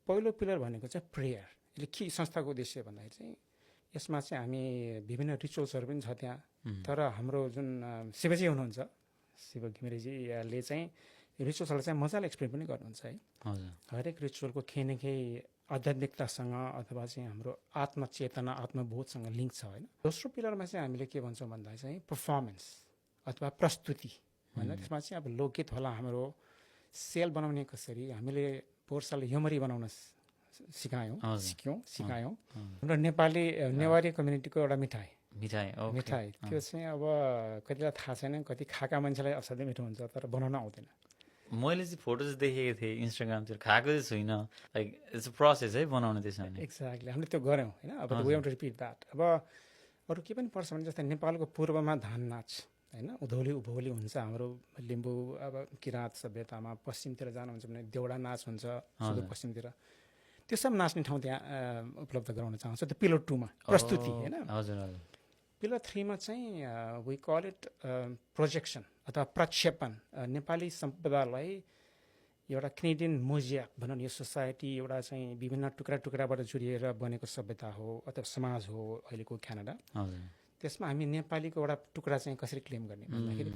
पहिलो पिलर भनेको चाहिँ प्रेयर। यसले के संस्थाको उद्देश्य भन्दाखेरि चाहिँ यसमा चाहिँ हामी विभिन्न रिचुअल्सहरू पनि छ त्यहाँ। तर हाम्रो जुन शिवजी हुनुहुन्छ, शिव घिमिरेजीले चाहिँ रिचुअल्सहरूलाई चाहिँ मजाले एक्सप्लेन पनि गर्नुहुन्छ है। हरेक रिचुअलको केही न केही आध्यात्मिकतासँग अथवा चाहिँ हाम्रो आत्मचेतना आत्मबोधसँग लिङ्क छ होइन। दोस्रो पिलरमा चाहिँ हामीले के भन्छौँ भन्दा चाहिँ पर्फर्मेन्स अथवा प्रस्तुति होइन। त्यसमा चाहिँ अब लोकगीत होला, हाम्रो सेल बनाउने कसरी, हामीले पोहोर साल ह्युमरी बनाउन सिकायौँ। हाम्रो नेपाली नेवारी कम्युनिटीको एउटा मिठाई त्यो चाहिँ अब कतिलाई थाहा छैन, कति खाएका मान्छेलाई असाध्यै मिठो हुन्छ तर बनाउन आउँदैन। मैले चाहिँ फोटोज देखेको थिएँ इन्स्टाग्रामतिर, खाएको चाहिँ छुइनँ। लाइक इट्स अ प्रोसेस है बनाउने त्यसमा। एक्ज्याक्टली, हामीले त्यो गऱ्यौँ होइन। अब we want to repeat that. अब अरू के पनि पर्छ भने जस्तै नेपालको पूर्वमा धान नाच होइन, उधौली उभौली हुन्छ। हाम्रो लिम्बू अब किराँत सभ्यतामा पश्चिमतिर जानुहुन्छ भने देउडा नाच हुन्छ सुदूरपश्चिमतिर। त्यो सब नाच्ने ठाउँ त्यहाँ उपलब्ध गराउन चाहन्छ। त्यो पिलर 2 मा प्रस्तुति होइन। पिलर 3 मा चाहिँ वी कल इट प्रोजेक्सन अथवा प्रक्षेपण। नेपाली सम्पदालाई एउटा क्यानेडियन मोजियाक भनौँ, यो सोसाइटी एउटा चाहिँ विभिन्न टुक्रा टुक्राबाट जोडिएर बनेको सभ्यता हो अथवा समाज हो अहिलेको क्यानाडा। त्यसमा हामी नेपालीको एउटा टुक्रा चाहिँ कसरी क्लेम गर्ने भन्दाखेरि